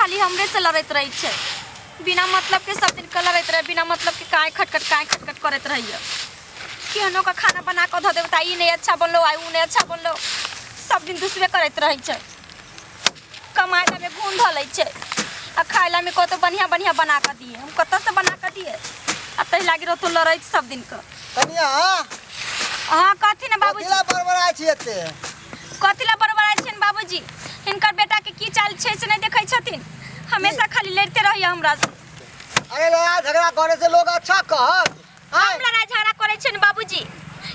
खाली हमरे से लड़ैत रहै छै। बिना मतलब के सब दिन के लड़ैत रहे, बिना मतलब के काहे खटखट काहे खटखट करैत रहैया। केहनो का खाना बना कऽ धऽ देबै तऽ ई नहि अच्छा बनलो, आइ उ नहि अच्छा बनलो, सब दिन दुसबे करैत रहै छै। कमाय ला में घून धऽ लै छै आ खाय ला में कतौ बढ़िया बढ़िया बना कऽ दिए, हम कतऽ से बना कऽ दिए? आ तहि लागी रहतो लड़ैत सब दिन के। कनिया, अहाँ कथी ने बाबूजी? कथी ला बड़बड़ाइ छी एते? कथी ला बड़बड़ाइ छियनि बाबूजी? हिनकर बेटा के की चाल छै से नहि देखै छथिन? हमेशा खाली लड़िते रहैया हमरा से। अरे, लड़ाइ झगड़ा करे से लोग अच्छा कहत? हम लड़ाइ झगड़ा करै छियनि बाबूजी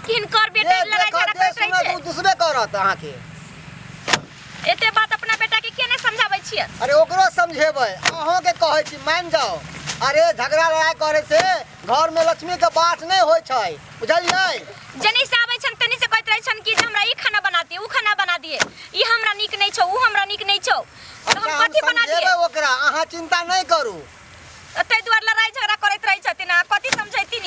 कि हिनकर बेटा जे लड़ाइ देखत, झगड़ा जे करैत रहै सुनत, छै? ओ दुसबे करत अहाँके। एते बात अपना बेटा के किया नहि समझाबै छियै? अरे, ओकरो समझेबै, अहूँके कहै छी, मानि जाउ। अरे, झगड़ा लड़ाइ करे से घर में लक्ष्मी के बास नहि होइ छै, बुझलियै? जनी से आबै छन तनी से कहैत रहै छन कि जे हमरा ई खाना बना दिए, ऊ खाना बना दिए, ई हमरा नीक नहि छौ, ऊ हमरा नीक नहि छौ। तऽ अच्छा, हम हम कथी बना दिए? समझेबै ओकरा, अहाँ चिंता नहि करू। ताहि दुआरे लड़ाइ झगड़ा करैत रहै छथिन। अहाँ कथी समझैथिन?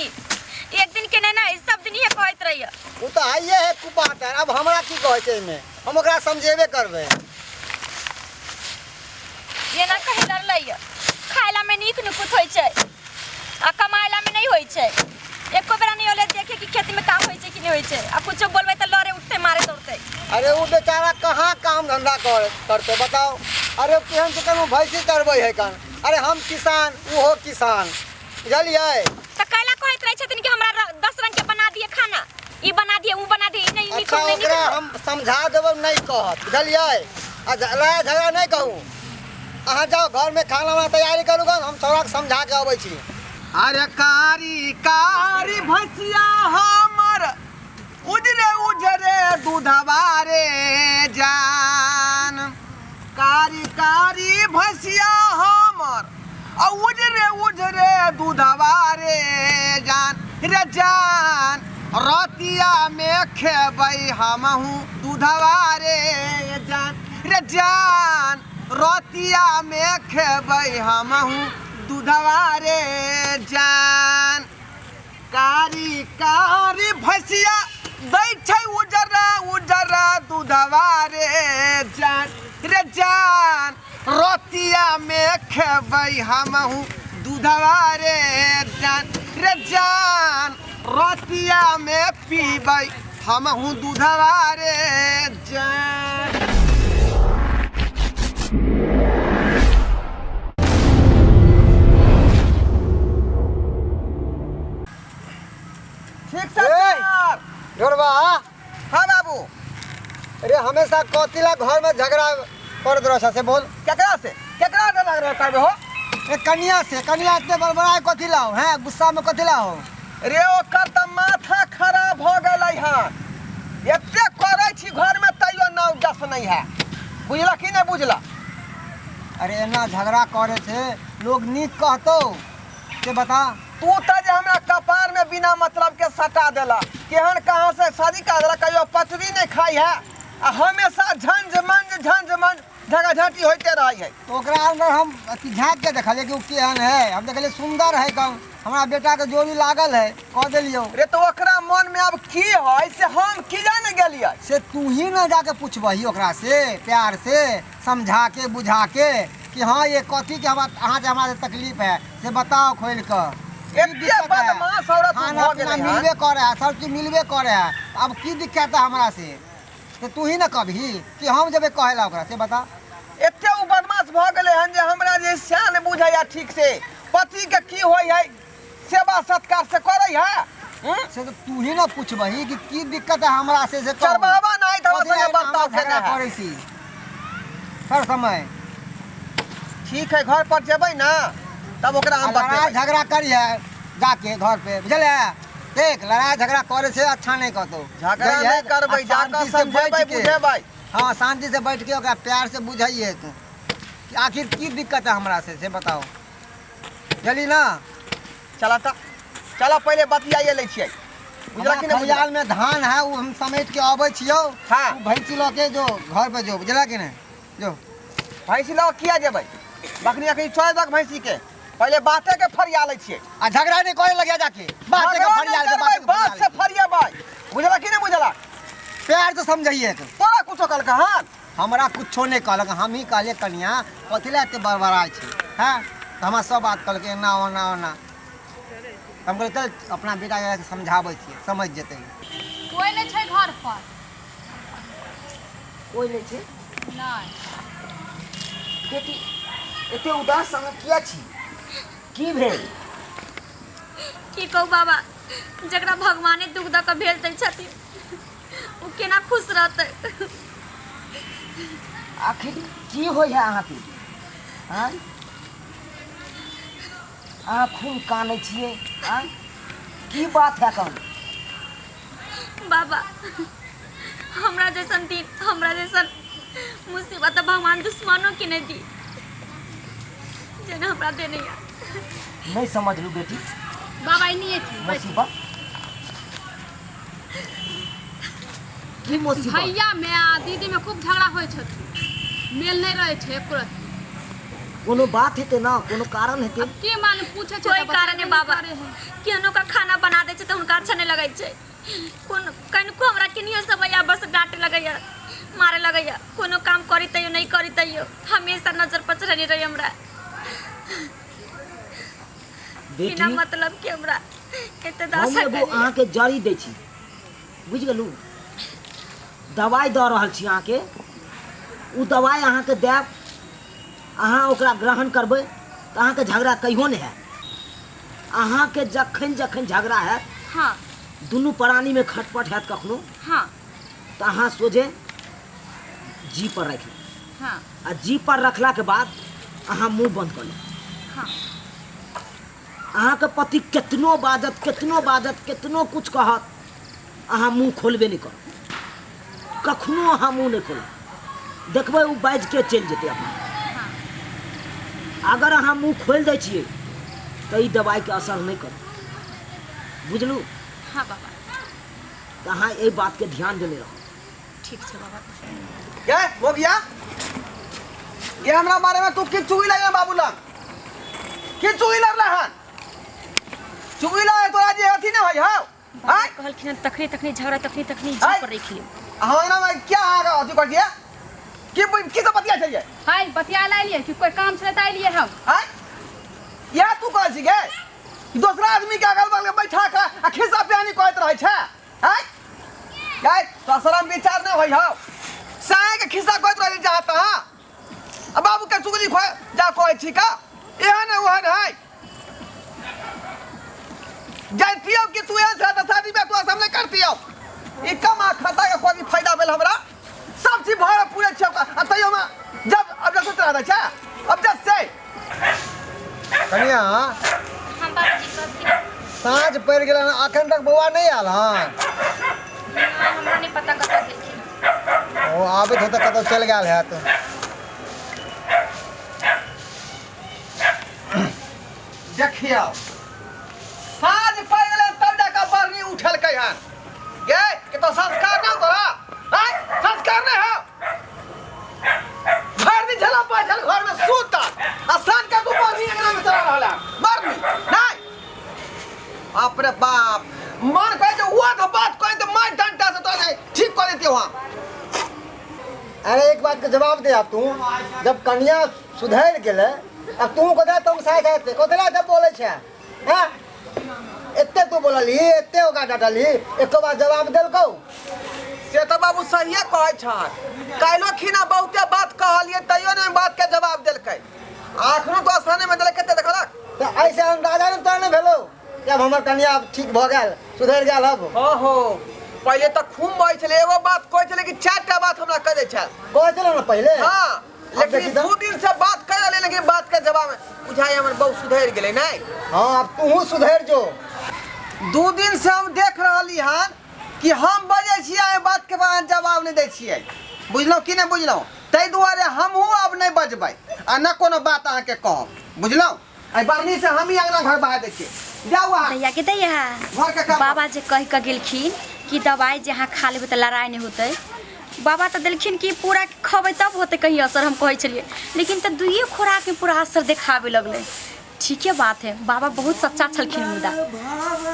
ई एक दिन के नहि ने, सब दिन इहे कहैत रहैया। ओ तऽ आइए है कुपातर, अब हमरा की कहै छै एहिमे? हम ओकरा समझेबे करबै। एना कहीं लड़लैया? खायला में नीक नुकुत होइ छै आ कमायला में नहि होइ छै। एको बेरा नहि होले देखे कि खेत में काम होइ छै कि नहि होइ छै। आ कुछो बोलबै तऽ लड़े उठते, मारे दौड़ते। अरे, ओ बेचारा कहाँ काम धंधा कर करते, बताओ? अरे, केहन से केहन भैंसी चरबै है कन। अरे, हम किसान, ओहो किसान, बुझलियै? तऽ कैला कहैत रहै छथिन कि हमरा 10 रंग के बना दिए खाना, ई बना दिए, ऊ बना दिए, ई नहीं नीक अच्छा, नहीं नीक। ओकरा हम समझा देबै, नहीं कहत, बुझलियै? आ लड़ाइ झगड़ा नहीं कहू। अहाँ जाओ, घर में खाना वाना तैयारी करू गन, हम छौड़ा के समझा के अबै छी। अरे, कारी कारी भैंसिया हमर उजरे उजरे दूधवा रे जान, कारी कारी भैंसिया हमर आ उजरे उजरे दूधवा रे जान, रे जान रतिया में खेबै हमहू दूधवा रे जान, रे जान रतिया में खेबै हमहू दूधवा रे जान। कारी कारी भैंसिया दै छै उजरा उजरा दूधवा रे जान, रे जान रतिया में खेबै हमहू दूधवा रे जान, रे जान रतिया में पीबै हमहू दूधवा रे जान। ठीक से ए! सर। ढोरबा। हाँ बाबू। अरे, हमेशा कथी ला घर में झगड़ा करत रह से बोल? केकरा से, केकरा से लग रहा करबे हो? ए, कनिया से। कनिया इतने बड़बड़ाए कथी लाओ हैं? गुस्सा में कथी लाओ? रे, ओकर तऽ माथा खराब भऽ गेलै हँ। एते करै छी घरमे तैयो नाव दस नहि है, बुझला कि नहि बुझला? अरे, एना झगड़ा करे से लोग नीक कहतो से बता? तू तऽ जे हमरा कपारमे बिना मतलब के सटा देला, केहन कहाँ से शादी करा देला, कहियो पचरी नहि खाइ है आ हमेशा झंझ मंझ झंझ मंझ झगड़ा झाँटी होइते रहै है। तो ओकरा अंदर हम अथी झाँक के देखलिए कि ओ केहन है। हम देखलिए सुंदर है कम, हमरा बेटा के जोड़ी लागल है, कह देलियो। रे, तऽ ओकरा मनमे आब की है से हम की जाने गेलियै? से तू ही न जाके पूछबही ओकरा से, प्यार से समझा के बुझा के कि हाँ, ये कथी के हमरा अहाँ से हमरा से तकलीफ है, से बताओ खोल के। की एते दिक्कत है? बदमाश औरत खाना भऽ पीना गेलै हन। मिलबे करे है, सब चीज मिलबे करे है, अब की दिक्कत है हमरा से? तो तू ही न कभी कि हम जेबै कहे ला ओकरा से, बता। एते ओ बदमाश भऽ गेलै हन जे हमरा जे सएह नहि बुझैया ठीक से, पतिके की होइ है सेवा सत्कार से करै है, हूँ? से तो तू ही न पूछबही कि की दिक्कत है हमरा से कहू। चरवाहा नहि तऽ हमरा कथी ला संगे एना बर्ताव हमरा झगड़ा केने है। करै छी हर समय? ठीक है, घर पर जेबै ने तब ओकरा हम आ लड़ाई बतेबै। झगड़ा करिहे जाके घर पे, बुझलियै? देख, लड़ाई झगड़ा करे से अच्छा नहीं कहतो। झगड़ा बुझलियै? नहि करबै, आ जाकऽ शांति से समझेबै बैठ के- बुझेबै। हाँ, शांति से बैठ के ओकरा प्यार से बुझाइए तू कि आखिर की दिक्कत है हमरा से, से बताओ। चली ना? चला तऽ चला, पहिले बतियाइए लै छियै, बुझलक कि हमरा नहि बुझलक? खलिहान में धान है, वो हम समेट के अबै छियौ। हाँ। तू भैंसी लऽ के जो घर पे जो, बुझला कि नहीं? जो। भैंसी लऽ कऽ किया जेबै? बकरी अखनी छोड़ि दक भैंसी के, पहिले बाते के फरिया लै छियै। आ झगड़ा नहीं करे लगिया जाके, बात के झगड़ा फरिया नहि के, करबै, बात के बात से फरिया फरियेबै, बुझलक कि नहि बुझलक? प्यार से समझाइए के। तोरा कुछो कहलकै हन? हमरा कुछो नहि कहलक। हमही कहलियै कनिया कथी लए एते बड़बड़ाइ छै, हँ? तऽ हमरा सब बात कहलकै एना ओना ओना। हम कहलियै चल अपना बेटाके समझाबै छियै, समझि जेतै। कोई नहि छै घर पर। कोई नहि छै? नहि। बेटी, एते उदास अहाँ किया छी? की भेल? की कहू बाबा, जकरा भगवाने दुख दऽ कऽ भेज दै छथिन ओ केना खुश रहतै? आखिर की होइ है अहाँके? आँय, अहाँ खूब कानै छियै, आँय, की बात है कन? बाबा, हमरा जैसन दिन, हमरा जैसन मुसीबत भगवान दुश्मनों के नहीं दी जेना हमरा देने या। नहीं समझलू बेटी। बाबा एनी थी। मुसीबत की मुसीबत? भैया में आ दीदी में खूब झगड़ा होइ छथिन, मेल नहीं रहे छै एको रत्ती। कोनो बात हेतै ना, कोनो कारण हेतै। अब के मालूम, पूछे छै कोई तऽ कारण बतेबे है बाबा। करे है। केहनो का खाना बना दै छै तऽ हुनका अच्छा नहीं लगै छै। कोन कनिको हमरा केनियो सब या बस डांटे लगैया, मारे लगैया। कोनो काम करी तैयो, नहीं करी तैयो हमेशा नजर पर चढ़ने रही हमरा। बेटी, बिना मतलब के हमरा एते हम दशा एगो करी। अहाँके जड़ी दै छी, बुझि गेलहुँ? दवाइ दऽ रहल छी अहाँके। ओ दवाइ अहाँके देब, अहाँ ओकरा ग्रहण करबै तऽ अहाँके झगड़ा कहियो नहि हैत। अहाँके जखन जखन झगड़ा हैत, दुनू प्राणीमे खटपट हैत कखनो, तऽ अहाँ सोझे जी पर राखि लेब। आ जी पर रखलाके बाद अहाँ मुँह बन्द कऽ लेब। अहाँके पति केतनो बाजत, केतनो बाजत, केतनो कुछ कहत, अहाँ मुँह खोलबे नहि करब। कखनो अहाँ मुँह नहि खोलब। देखबै ओ बाजिके चलि जेतै अपना। अगर अहाँ मुँह खोलि दै छियै तऽ ई दवाइके असर नहि करत, बुझलहुँ? हाँ बाबा। तऽ अहाँ एहि बातके ध्यान देने रहब। ठीक छै बाबा। गे मोगिया, ये हमरा बारे में तू की चुगली लगे बाबू लग? की चुगली लगला हन? चुगली लगे तोरा जे अथी नहीं होई हौ? बाबा आँय? कहलखिन हन तखनी तखनी झगड़ा, तखनी तखनी आँय? जी पर रखि लियौ। हमरा में क्या आगा अथी कर दिया? की की सब बतिया चाहिए? हाय, बतिया ला एलियै कि कोई काम छलै तऽ एलियै हम। आँय? इएह तू कहै छी गे? दोसरा आदमी के अगल बगल में बैठा के आ खिस्सा पिहानी कहैत रहै छै? आँय? गै, तोरा शरम विचार नहि होइ हौ? साँय के खिस्सा कहैत रहै जहाँ तहाँ, आ बाबू के चुगली खोए जा कहै छी का एहन ओहन है। जानतियो कि तू एहन छह तऽ शादी ब्याह तोरा सामने करतियो। ई कमा खाता के कोई फायदा भेल हमरा? सब चीज भर पूरे छै आ तैयो में जब अब जब रहै छै अब जब से कनिया। हम बाबूजी कहलखिन। साँझ पड़ि गेल हन, अखन तक बौआ नहि आयल हन? नहि, हमरा नहि पता कतऽ गेलखिन। ओ आबैत होतै, कतौ चलि गेल हैत। देखियौ, साँझ पड़ि गेलै तब जाकऽ बरनी उठेलकै हन। गे, के तो संस्कार ना तोरा? आँय, संस्कार नहीं हो? भरि दिन झला बैठल घर में सुतल आ साँझ के तू बरनी अंगना में चला रहल है बरनी नहीं। बाप रे बाप, मन कहे जे वो तो बात कहे तो मैं डंडा से तोरा ठीक कर देती वहाँ। अरे एक बात के जवाब दे आप तू। जब कन्या सुधरि गेलै, अब तू कथी तुम साइ खाइ कथी लए जब बोलै छै? हैं, एते तू बोलली, एते ओकरा डांटली, एको बार जवाब देलकौ? से तऽ बाबू सहिए कहै छहक। काल्हिो खिना बहुते बात कहलियै तैयो नहि बात के जवाब देलकै। आखनो तो आसाने में देलकै तऽ देखलक। तऽ ऐसे अंदाजा ने तोरा नहि भेलौ कि अब हमर कन्या अब ठीक भऽ गेल, सुधरि गेल अब? हो हो, पहिले तऽ खूब बजै छलै। एगो बात कहै छलै कि चारि टा बात हमरा कह दै छल। कहै छलौ ने पहिले? हाँ। अब लेकिन देखी तऽ। 2 दिन से बात कर रहलै, लेकिन बात के जवाब बुझाइ हमर बहुत सुधरि गेलै नहि। हाँ, अब तूहू सुधरि जो। 2 दिन से हम देख रहली हन कि हम बजै छियै, एहि बात के बाद जवाब नहि दै छियै। बुझलहुँ कि नहि बुझलहुँ? ताहि दुआरे हमहूँ आब नहि बजबै आ नहि कोनो बात अहाँके कहब, बुझलहुँ? एहि बरनी से हमही अङ्गना घर बहा दै छियै। जाउ अहाँ। दैया के दैया। घर के काम। बाबा जे कहि कऽ गेलखिन कि दवाइ जे अहाँ खा लेबै तऽ लड़ाइ नहि होतै, बाबा तऽ देलखिन कि पूरा खबै तब होतै कहीं असर, हम कहै छलियै, लेकिन तऽ दुइए खोराकमे पूरा असर देखाबे लगलै। ठीके बात है, बाबा बहुत सच्चा छलखिन। मुदा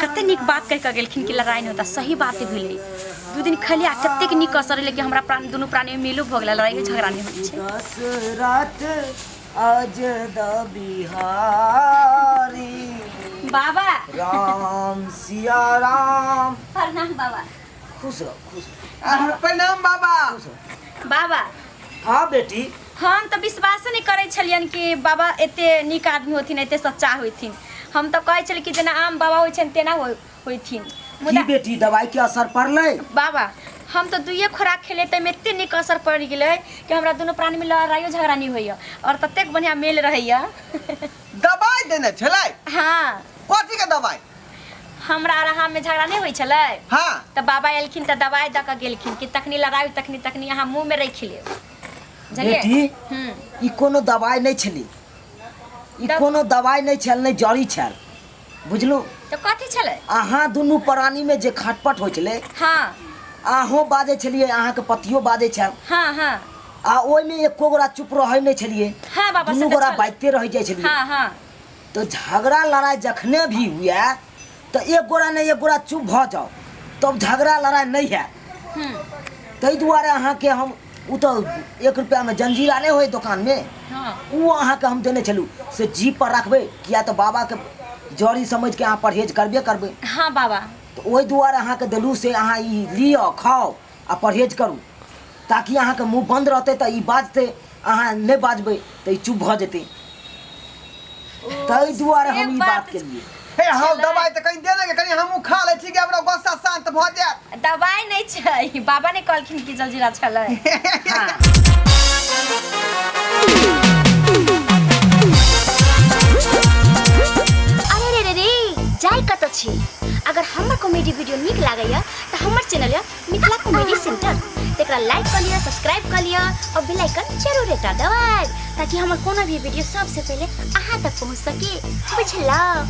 कते नीक बात कहि कऽ गेलखिन कि लड़ाइ नहि होता, सही बात भेलै। 2 दिन खेलियै आ कतेक नीक असर एलै कि हमरा प्राण दुनू प्राणीमे मेलो भऽ गेलै, लड़ाइयो झगड़ा नहि होइ छै। दशरथ अजद बिहारी बाबा राम सिया राम। प्रणाम बाबा। खुश रहो, खुश रहो। प्रणाम बाबा। बाबा। हाँ बेटी। हम तऽ विश्वास नहि करै छलियनि कि बाबा एते नीक आदमी होथिन, एते सच्चा होथिन। हम तऽ कहै छलियै कि जेना आम बाबा होइ छनि तेना होथिन। की मुदा बेटी, दवाई के असर पड़लै? बाबा, हम तऽ दुइए खोराक खेलियै ताहिमे एते नीक असर पड़ि गेलै कि हमरा दुनू प्राणीमे लड़ाइयो झगड़ा नहि होइए आओर ततेक बढ़िआँ मेल रहैए। दवाई देने छलै? हाँ। कथी के दवाई? हमरा आओर अहाँमे झगड़ा नहि होइ छलै? हाँ। तऽ बाबा एलखिन तऽ दवाइ दऽ कऽ गेलखिन कि तखनी लड़ाइ तखनी तखनी अहाँ मुँहमे राखि लेब, बुझलियै? बेटी, हूँ। ई कोनो दवाई नहि छलै, ई कोनो दवाई नहि छल, नहि जड़ी छल, बुझलू? तऽ कथी छलै? अहाँ दुनू प्राणीमे जे खटपट होइ छलै, हाँ, अहूँ बाजै छलियै, अहाँके पतियो बाजै छल, हाँ हाँ, आ ओहिमे एको गोरा चुप रहै नहि छलियै। हाँ बाबा, से दुनू तऽ गोरा छलै। बाजिते रहि जाइ छलियै। हाँ हाँ। तऽ झगड़ा लड़ाइ जखने भी हुए तऽ एक गोरा नहि एक गोरा चुप भऽ जाउ, तब झगड़ा लड़ाइ नहि हैत। ताहि दुआरे अहाँके हम ओ तऽ 1 रुपैआमे जंजीरा नहि होइ दोकानमे, हाँ, ओ अहाँके हम देने छलहुँ, से जीप पर रखबै, किया तऽ बाबाके जड़ी समझिके अहाँ परहेज करबे करबै। हाँ बाबा। तऽ ओहि दुआरे अहाँके देलहुँ से अहाँ ई लिअ, खाउ आ परहेज करू, ताकि अहाँके मुँह बन्द रहतै तऽ ई बाजतै, अहाँ नहि बाजबै तऽ ई चुप भऽ जेतै। ताहि दुआरे हम ई बात केलियै। हे हँ, दवाई तऽ कनि दे देगे, कनि हमहूँ खा लै छी कि हमरा गुस्सा शांत भऽ जायत। दवाई नहि छै, बाबा ने कहलखिन कि जलजीरा छलै। हाँ। अरे रे रे रे, जाय कतऽ छी? अगर हमर कॉमेडी वीडियो नीक लागैया तऽ हमर चैनल यऽ मिथिला कॉमेडी सेंटर, तकरा लाइक कऽ लिअ, सब्सक्राइब कऽ लिअ और बेल आइकन जरूर एकटा दबाएब, ताकि हमर कोनो भी वीडियो सबसे पहिले अहाँ तक पहुँच सके, बुझलहुँ?